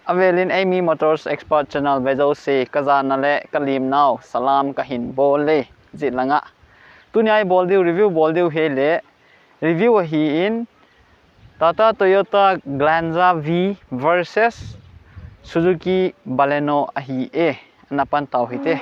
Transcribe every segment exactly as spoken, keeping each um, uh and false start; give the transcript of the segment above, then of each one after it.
Avelin Amy Motors Expert Channel vejouse, kajana le kalimnau salam kahin bol e. Jilanga tunia ibol diu, review bol diu hile, review ahin Tata Toyota Glanza V versus Suzuki Baleno ahi e. Ana pan tau hite.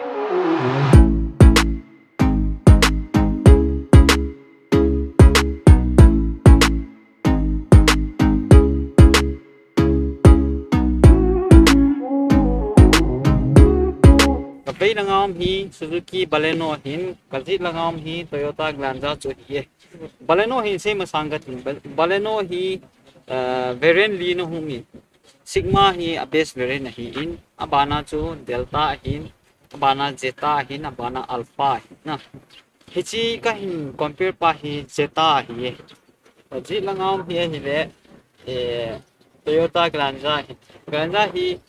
Ka bei langa um hi Suzuki Baleno ahin, ka jih langa um hi Toyota Glanza chu ahi e. Baleno hi sei masang ka tin. Baleno hi, uh, variant li na hung in. Sigma hi a base variant ahin, abana chu Delta ahin, abana Zeta ahin, abana Alpha ahin na. Hichi ka hin compare pa hi Zeta ahi e. Ka jih langa um hi ahile, eh, Toyota Glanza hi. Glanza hi,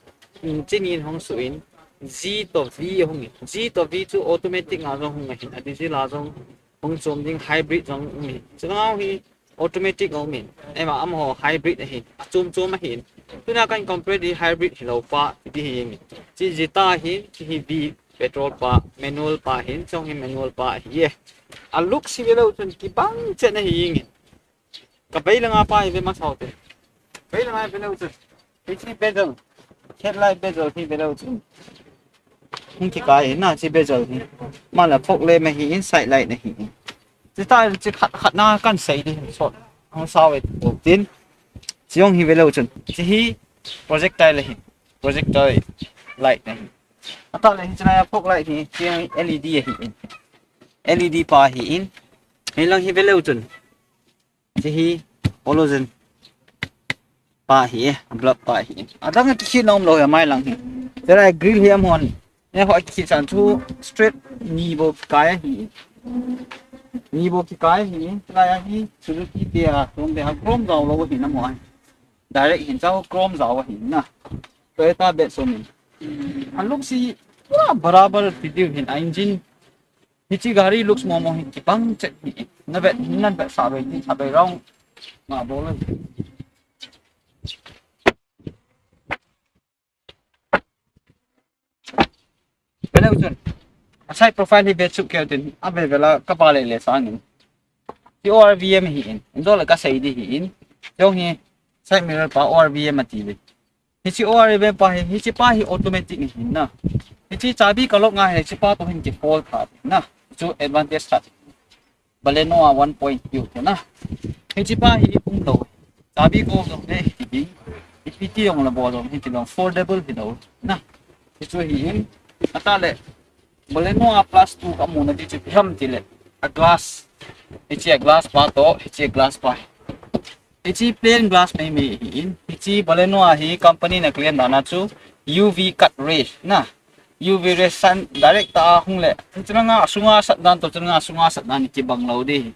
mm, chinin hung su in, Z to V hung in. Z to V chu automatic nga jong hung ahin, a diesel a jong hung chom ding, hybrid jong hung in. Chulanga hi automatic a um in, ema amaho hybrid ahin, achom chom ahin. Tuna kan compare di hybrid hilou pa, ti hi in. Chi Zeta ahin, chi hi V petrol pa, manual pa ahin, chong hi manual pa ahi e. A look si velou chun kibang chet na hi in. Ka bei langa pa hi ve masau te. Bei langa hi velou chun. Hichi bezel. Headlight bezel hi velou chun. Hung kikai na chi bezel hi. Mala fog lamp ahi in, side light ahi in. Chi ta chi khat khat na kan sei di sot. Hung sao e tin. Chi jong hi velou chun. Chi hi projectile ahi. Projectile light ahi. Ata le hi chilai a fog light hi, chi L E D ahi in. L E D pa hi in. Hi lang hi velou chun. Chi hi halogen pa hi e, bulb pa hi e. Adang kikhit na um lou hi amai lang hi. Tera grill hi amahon. Ne ho kikhit san chu straight ni bou kikai hi. Ni bou kikai hi. Tera hi Suzuki te a, tum te a chrome jao lou hi na mo ai. Direct hin chao chrome jao hi na. Toyota bet so min. An look si pura barabar ti diu hin a engine Hichi gari looks momo hi kibang chet hi. Na vet, nan vet sa vet, sa vet round. Nga bol. Velou chun. A side profile hi vet suk keu tin. A vet vela ka ba le le sangin. Hi O R V M hi in. Indo la ka sei di hi in. Jong hi side mirror pa O R V M ati le. Hichi O R V M pa hi, hichi pa hi automatic hi na. Hichi chabi ka lock nga hi, hichi pa to hin ki fold tha na. Chu advantage tha. Baleno a one point two to na. Hichi pa hi um lou. Chabi ko jong le hi ding. Ipi ti jong la bol jong hi ti long foldable hi lou na. Hichu hi in. Ata le Baleno a plus two ka mu na ti chu ipi ham ti le. A glass. Hichi a glass pa to, hichi a glass pa. Hichi plain glass mai mai hi in. Hichi Baleno a hi company na claim dan a chu U V cut ray na. U V ray sun direct ta a hung le. Hichi langa sunga sat dan to, chulanga sunga sat dan kibang lou di hi.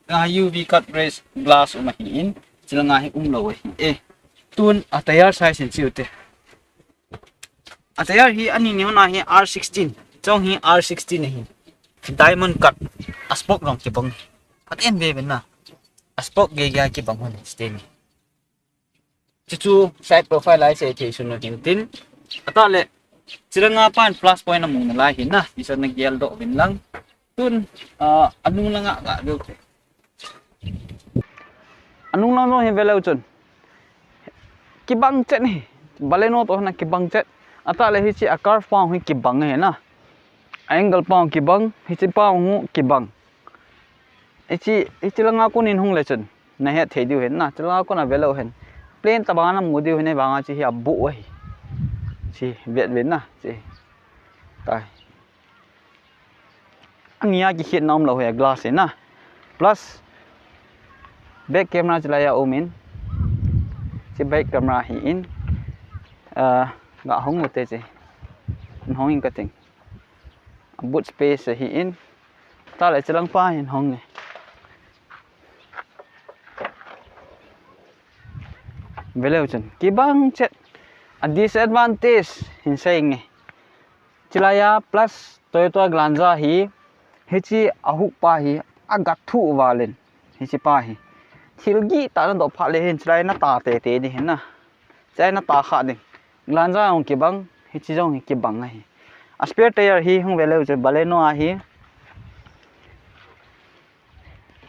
Nga U V cut ray glass um ahi in. Chulanga hi um lou ahi e. Tun a tyre size in chi u te. A tyre hi ani ni hon a hi R sixteen. Chong hi R sixteen ahi. Diamond cut. A spoke jong kibang. Phaten ve ve na. A spoke gei gei kibang hon stain. Chuchu side profile lai sei thei sun tin tin. Ata le. Chilanga pan plus point a mu na lai hi na. Isa na gel do vin lang. Tun, ah, anung langa ga deu te. Anung lang jong hi veleu chun. Kibang chet hi. Baleno to na kibang chet. Ata le hichi a curve pa hi kibang hi na. A angle pa kibang, hichi pa hu kibang. Hichi, hichi langa kun in hung le chun. Na het thei diu hin na. Chilanga kun a veleu hin. Plain ta banga na mu diu hin vanga chi hi a bu hi. Chi vet vet na. Chi. Tai. Ania kikhit na um lou hi a glass in na. Plus, back camera chilai a um in. Chi back camera hi in. Ah, ga hong u te chi. Hong in ka ting. A boot space hi in. Ta le chilang pa hin hong ni. Veleu chun. Kibang chet. A disadvantage hin sei nge. Chilai a plus Toyota Glanza hi, hichi a hook pa hi, a gat thu valin, hichi pa hi. Thil gi ta na do pha le hin, chilai na ta te te ni hin na. Chilai na ta kha ni. Glanza jong kibang, hiche jong hi kibang ahi. A spare tyre hi hung ve leu chun Baleno a hi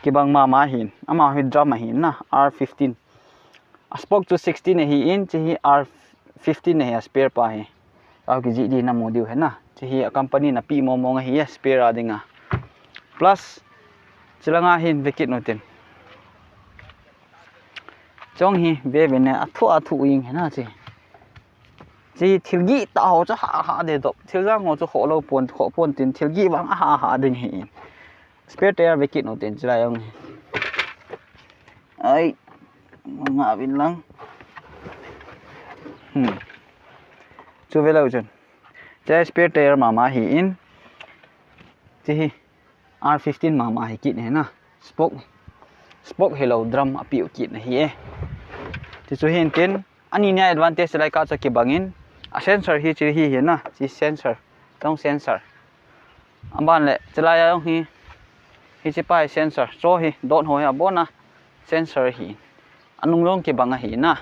kibang mama ahin, ama hi drum ahin na, R fifteen. A spoke chu sixteen ahin, hiche hi R fifteen ahi a spare pa hi. Tao kijih di namu diu ahi na. Hiche hi a company in api mong mong ahi a spare a dinga. Plus, chulanga hin ve kit utin. Chong hi ve ve ne, athu athu ing ahi na hiche. Hiche thil gih tah ho chu ha ha de dop. Thil jang ho chu ho lou pon, ho pon tin thil gih vang a ha ha ding ahi. Spare tyre ve kit utin chulai jong hi. Ai, nga vin lang. Hmm. Chu ve leu chun. Hiche spare tyre mama ahin. Hiche hi R fifteen mama ahi kit ahi na. Spoke. Spoke hilou drum apiu kit ahi e. Hiche chu hin tin. Ani nia advantage lai ka chu kibangin. A sensor hi hiche hi ahi na. Hiche sensor. Tong sensor. Aban le, chulai a jong hi, hiche pa hi sensor. Cho hi, dot ho hi abona sensor ahi. Anung jong kibang ahi na.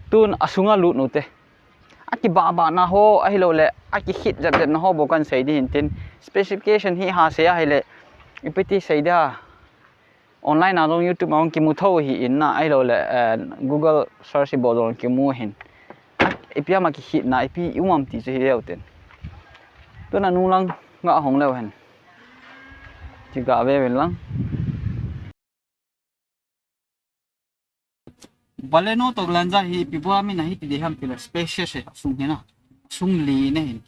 Tun asunga lut ute. Akibah bah na ho, ahilou le, akihit jep jep na ho bou kan sei di hin tin. Specification hi ha sei ahile, ipi ti sei dia. Online a jong YouTube a jong kimu tho ahin na, ahilou le, eh, Google search bol jong kimu ahin. Ipi ama kihit na, ipi i um am ti chu hi leu tin. Tuna nung lang nga hong leu hen. Ti ga ve ven lang. Baleno to Glanza hi ipi bol a min ahi ti di ham ti le spacious e, asung hi na. Asung len ahin.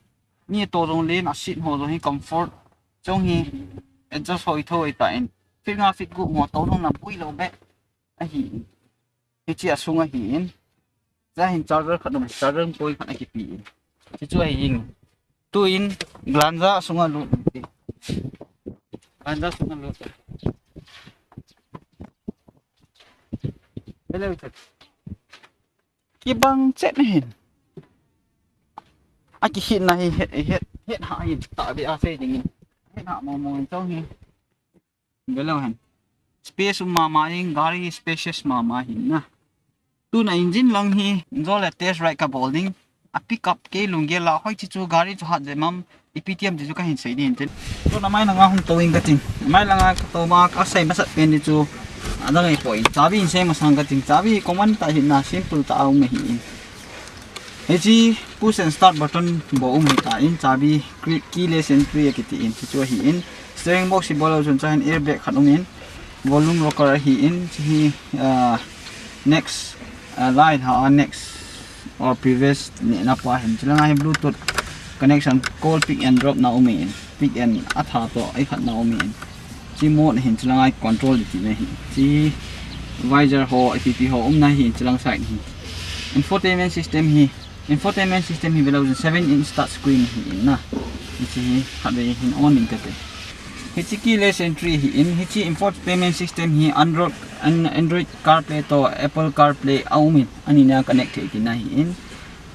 Mi to jong len, a seat ho jong hi comfort. Chong hi adjust ho i tho i ta in. Feet nga feet gup mo to jong na bui lou be. Ahi. Hiche asung ahin. Cha hin charger khat um, charger point khat akipi in. Hichu ahi in. Tun Glanza asunga lut. Glanza asunga lut. Hello, sir. Kibang chet ahin. Akihit na hi het, het, het ha hin. Tahbeh a sei ding in. Het ha mong mong chong hi. Ve leu hen. Space um mama in, gari hi spacious mama ahin na. Tuna engine lang hi, jole test ride ka bol ding. A pick up kei lunggel a, hoi hiche chu gari chu hat jep am, ipi ti am ti chu kahin sei ding tin. Tuna mai langa hung tou ing kating. Mai langa ka tou ma kasei masat pen di chu. Adang ahipoi. Chabi in sei masang kating. Chabi common tah ahi na, simple tah a um ahi in. Hiche push and start button bou um ahi tan, chabi key, keyless entry akiti in, hichu ahi in. Steering box hi bol leu chun chahin airbag khat um in, volume rocker ahi in, hiche hi, ah, next, ah, line ha, ah, next or previous nehna pa ahin. Chulanga hi Bluetooth connection, call pick and drop na um in. Pick and a tha toh, ei khat na um in. Hiche mode hin chulanga control di tina ahi. Hiche visor ho, A P P ho, umna hin chulang side hi. Infotainment system hi, infotainment system hi ve leu chun seven inch touch screen ahi in na. Hiche hi khat vei hin on in kate. Hiche keyless entry ahi in, hiche infotainment system hi Android, An-, Android CarPlay toh Apple CarPlay a um in, ani na connect thei tina ahi in.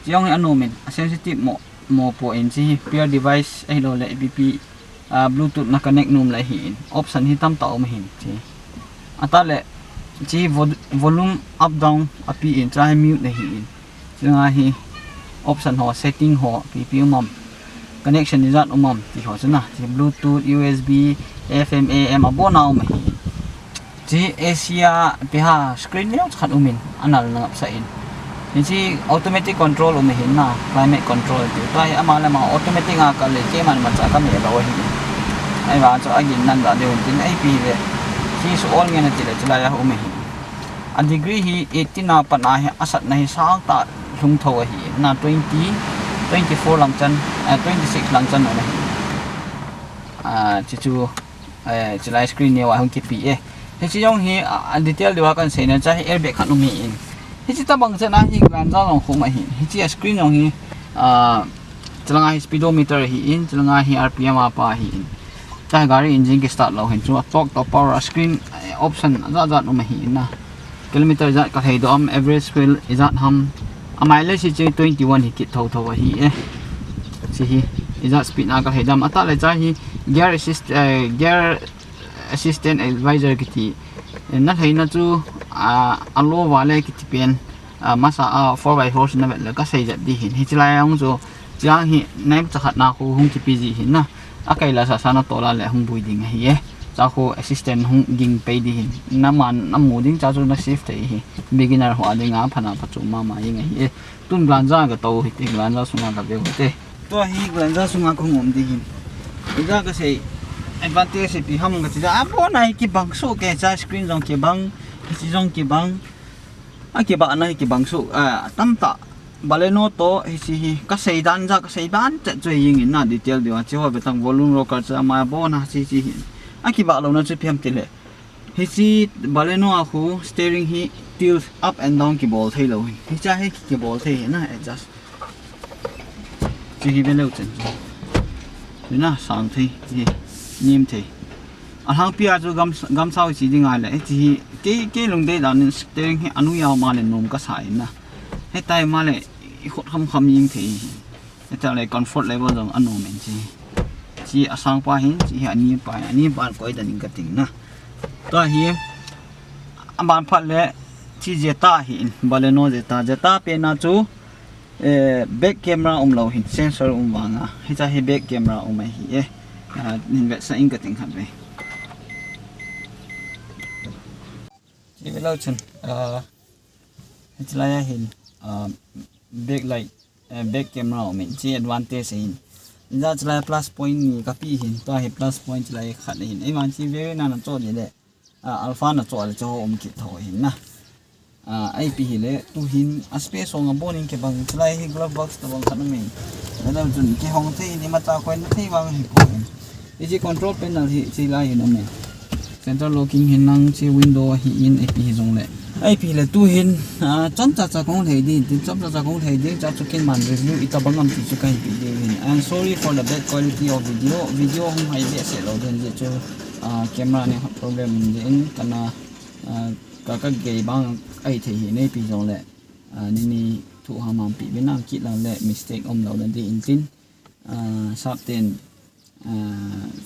Hiche jong hi anom in, a sensitive mo, mo poi in hiche hi pair device ahilou le A P P, ah, Bluetooth na connect nom le ahi in. Option hi tamtah um ahin hiche. Atah le hiche hi vo-, volume up down api in, hiche hi mute ahi in. Hiche nga hi option ho, setting ho, ipi ipi um am. Connection ijat um am ti ho chu na. Hiche Bluetooth, U S B, F M, A M abona um ahi in. Hiche A C a ipi ham screen neo khat um in, anal na ngapsah in. Hiche automatic control um ahin na, climate control ti. Tua hi ama le ama automatic a kal le keiman imacha kameh lou ahi. Ahivang chu agin nan da diu tin ipi le. Hiche chu all ngen ati le chulai a um ahi. A degree hi eighteen a pat a hi asatna hi sangtah lhung tho ahi. Na twenty, twenty-four lang chan, eh, twenty-six lang chan um ahi. Ah, hiche chu Eh, chulai screen neo a hung kipe e. Hiche jong hi, a, a detail diu a kan seina chu hi airbag khat um ahi in. Hiche tabang chan a hi Glanza jong khum ahi. Hiche a screen jong hi, ah, chulanga hi speedometer ahi in, chulanga hi R P M a pa ahi in. Hiche gari engine kistart lou hin chu a torque toh power a screen, eh, option ajat jat um ahi in na. Kilometer ijat kalhei doh am, average fuel ijat ham. A mileage hi chu twenty-one hi kit tho tho ahi e. Hiche hi, ijat speed na kalhei doh am. Atah le hiche hi gear assist, eh, gear assistant advisor kiti. Eh, na lheina chu, ah, a low vale kiti pen. A, masa a four by four na vet le ka sei jep di hin. Hi chilai ang chu, chiang hi, nai cha khat na khu hung kipi ji hin na. A kai la sa sa na to la le hung bui ding ahi e. Cha khu assistant hung ging pei di hin. Na man, na mu ding cha chu na shift thei hi. Beginner ho a ding a, phana pha chu ma ma ing ahi e. Tun Glanza ka to hi te, Glanza sunga ka veu hi te. Tua hi Glanza sunga ka hung um di hin. Glanza ka sei, advantage sei pi ham ka chi da. A bo na hi kibang su ke cha screen jong kibang, hi chi jong kibang. A kibah na hi kibang su, a, tam ta. Baleno to hi si hi, ka sei dan ja, ka sei dan chet chu hi ngin na detail diu a, chi ho be tang volume rocker cha ma bo na si si hi. A kibah lo na chu phiam ti le. Hi si Baleno a khu steering hi tilt up and down kibol thei lo hi. Hi cha hi kibol thei hi na adjust. Chi hi ve lo chen. Hi na sang thei, hi nim thei. A hang pi a chu gam, gam sao chi ding a le, chi hi, ke, ke lung dei dan in steering hi anu yau ma le nom ka sa in na. He tai ma le, i khut kham kham ying thei hi. He ta le comfort level jong a nom in chi. Chi a sang pa hin, chi hi a ni pa, a ni pa koi dan in ka ting na. Tua hi, a ban phat le, chi Zeta hi in, Baleno Zeta, Zeta pe na chu, eh, back camera um lo hin, sensor um vang a. Hi cha hi back camera um ahi e. A, nin vet sa in ka ting khat ve. Chi ve lo chun, a, hi chilai a hin, a, back light, eh, back camera um in, chi advantage ahin. Inja chilai plus point ni ka pi hin, tua hi plus point chilai khat ahin. Ei man chi ve na na cho ni le, a, Alpha na cho le cho um kit tho hin na. A, ipi hi le, tu hin, a space hong a bon in kibang, chilai hi glove box tabang khat um in. Nadam chun, kihong thei in, ima cha koi na thei vang hi po in. Hichi control panel hi, chilai hin um in. Central locking hin nang chi window hi in, ipi hi jong le. Ipi le tu hin, a, chom cha cha kong thei din, tin chom cha cha kong thei din, cha chu kin man review ita bang am ti chu ka hin pi di hin. I'm sorry for the bad quality of video. Video hung hai be se lo din je chu, a, camera ni problem din kana, a, ka ka gei bang ai thei hi nei pi jong le. A, ni ni thu ha man pi be nang kit lang le mistake um lo na di in tin. A, sap ten, a,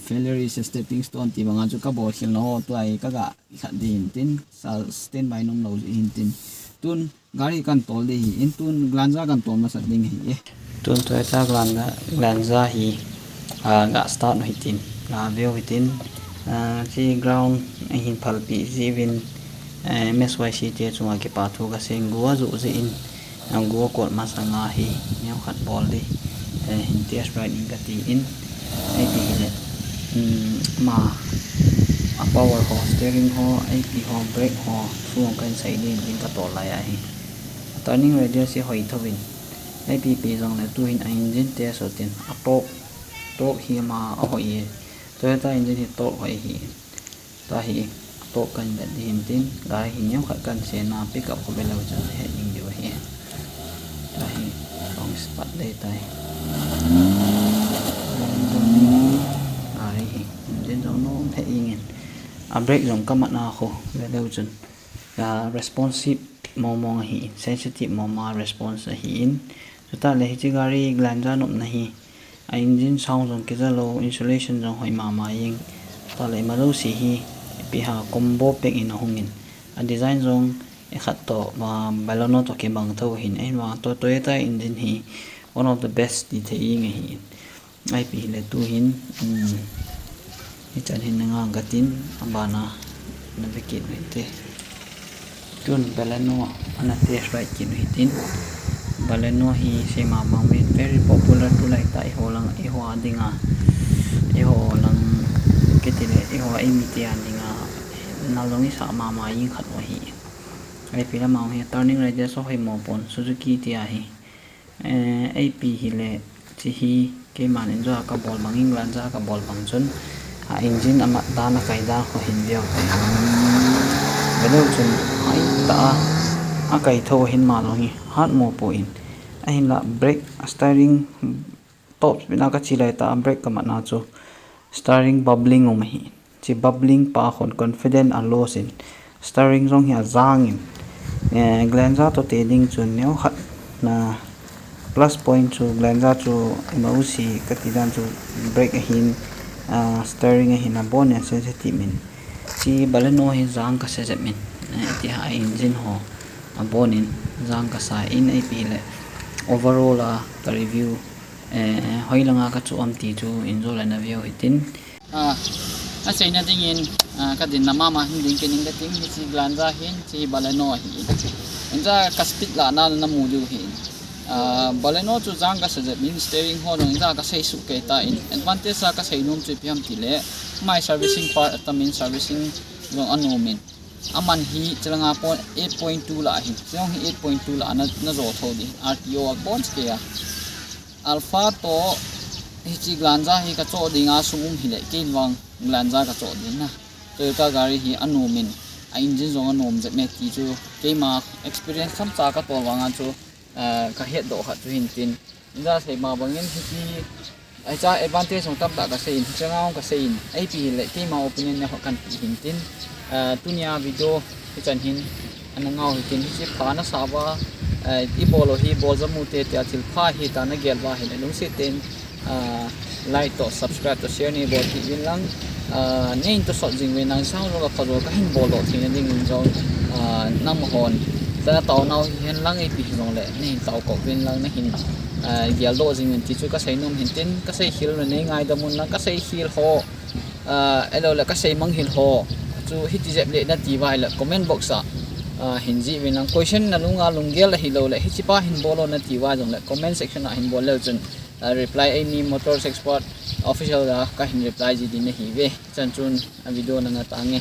failure is a stepping stone ti banga chu ka bol khel na ho tua hi ka ga khat di hin tin, sa standby nom lo hin tin. Tun gari kan tol di hi in tun Glanza kan tol masat ding hi e. Tun Toyota Glanza, Glanza hi, a, ga start u hi tin, ga veu hi tin, a, chi ground a hin phalpi ji vin, eh, M S Y C te chunga kipa thu ka sei in gua ju ji in, a, gua kot masanga hi, neo khat bol di, eh, hin test ride in ka ti in, ipi hi le, um, ma, a power ho, steering ho, ipi ho, brake ho, thu hong kan sei di in ka tol lai a hi. A turning radius hi hoi tho in, ipi pi jong le tu hin a engine test u tin, a torque, torque hi ma a hoi e, Toyota engine hi torque hoi hi. Tua hi, torque kan vet di hin tin, gari hi neo khat kan se na, pick up ko be lo chun he ding diu hi. Tua hi, long spat le tai. Gari hi, engine jong nom he ing in. A brake jong ka mat na kho, ve lo chun. A responsive mo mo hi, sensitive mo ma response hi in. Chuta le hichi gari Glanza nop na hi. A engine sound jong kija lo, insulation jong hoi mama ing. Tua le ima lo si hi, ipi ha combo pack in a hung in. A design jong e khat to, ma Baleno to kibang tho hin. Ei ma to Toyota engine hi one of the best ti thei ing hi. Ipi hi le tu hin, um, hichan hin na ngang ka tin, a bana na ve kit u hi te. Tun Baleno ana test ride kit u hi tin. Baleno hi sei ma bang uvin very popular tulai ta eiho lang, eiho a dinga. Eiho lang kiti le eiho a eimi te a dinga. Nal jong i sa mama ing khat u hi. Ipi le ma hi turning radius hoi mo pon Suzuki ti a hi. Eh, ipi hi le, chi hi, keiman in jua ka bol bang, England ja ka bol bang chun, a engine a mat dan a kai dan kho hin veu te. Ve leu chun, ai ta a, a kai tho hin ma jong hi, hat mo poi. Ahinla brake, a steering, top speed na ka chi lai ta, a brake ka mat na chu, steering bubbling um ahi. Chi bubbling pa khun confident a loss in, steering jong hi a jang in, eh, Glanza to te ding chun neo khat na plus point chu Glanza chu M O C ka ti dan chu brake ahin, ah, steering ahin a bon in sensitive in. Chi Baleno hi jang ka se jep in, eh, ti ha engine ho. Abonin jang kasa in, ipi le overall a ka review, eh, hoilanga kachu am ti chu in jong le naveu hitin. Ah, aseina dingin, ah, kadinna mama hin ding kening kating, hiche Glanza hin, hiche Baleno ahin. Inja ka speed lahna namu diu ahin. Ah, Baleno chu jang kasa jep in, steering ho jong inja kasei suh kei tan. Advantage a kasei nom chu ipi ham tile, ama servicing part atamin, servicing jong anom in. Aman hi chilanga pon eight point two lah ahi. Chong hi eight point two lah na, najo tho di. R T O abon kei a. Alpha toh hiche Glanza hi kachoh dinga sum um hile, kei vang Glanza kachoh ding na. Toyota gari hi anom in, a engine jong anom jep me ti chu keima experience tamcha katol vanga chu, eh, kahet doh khat chu hintin. Inja sei ma bangin hiche, hiche advantage jong tamtah kasei in, hiche ngau kasei in, ipi hile keima opinion na ho kanti hintin. Eh, tunia video hichan hin ana ngau hitin, hiche pha nasa uva, eh, ibol u hi bol jom u te tia thil pha hi ta nagel uva hile lungset in, ah, like toh, subscribe toh, share neibol kit uvin lang. Ah, neihin tosot jing uvin lang, sang jong le pha jong kahin bol doh theina dingin jong, ah, nangma hon. Tana taonau hihen lang ipi hijongle, neihin tao kop uvin lang, neihin, ah, geldoh jing uvin ti chu kasei nom hintin, kasei khel le nei ngaidam un lang, kasei khel ho, ah, ahilou le kasei manghil ho chu hiti jep le nati uva hile comment box a, ah, hin jih uvin lang, question nalunga lunggel ahilou le hichepa hin bol o nati uva jongle comment section a hin bol leu chun, ah, reply eimi Motors Expert Official a kahin reply ji ding nahiuve. Chan chun a video nanga tange.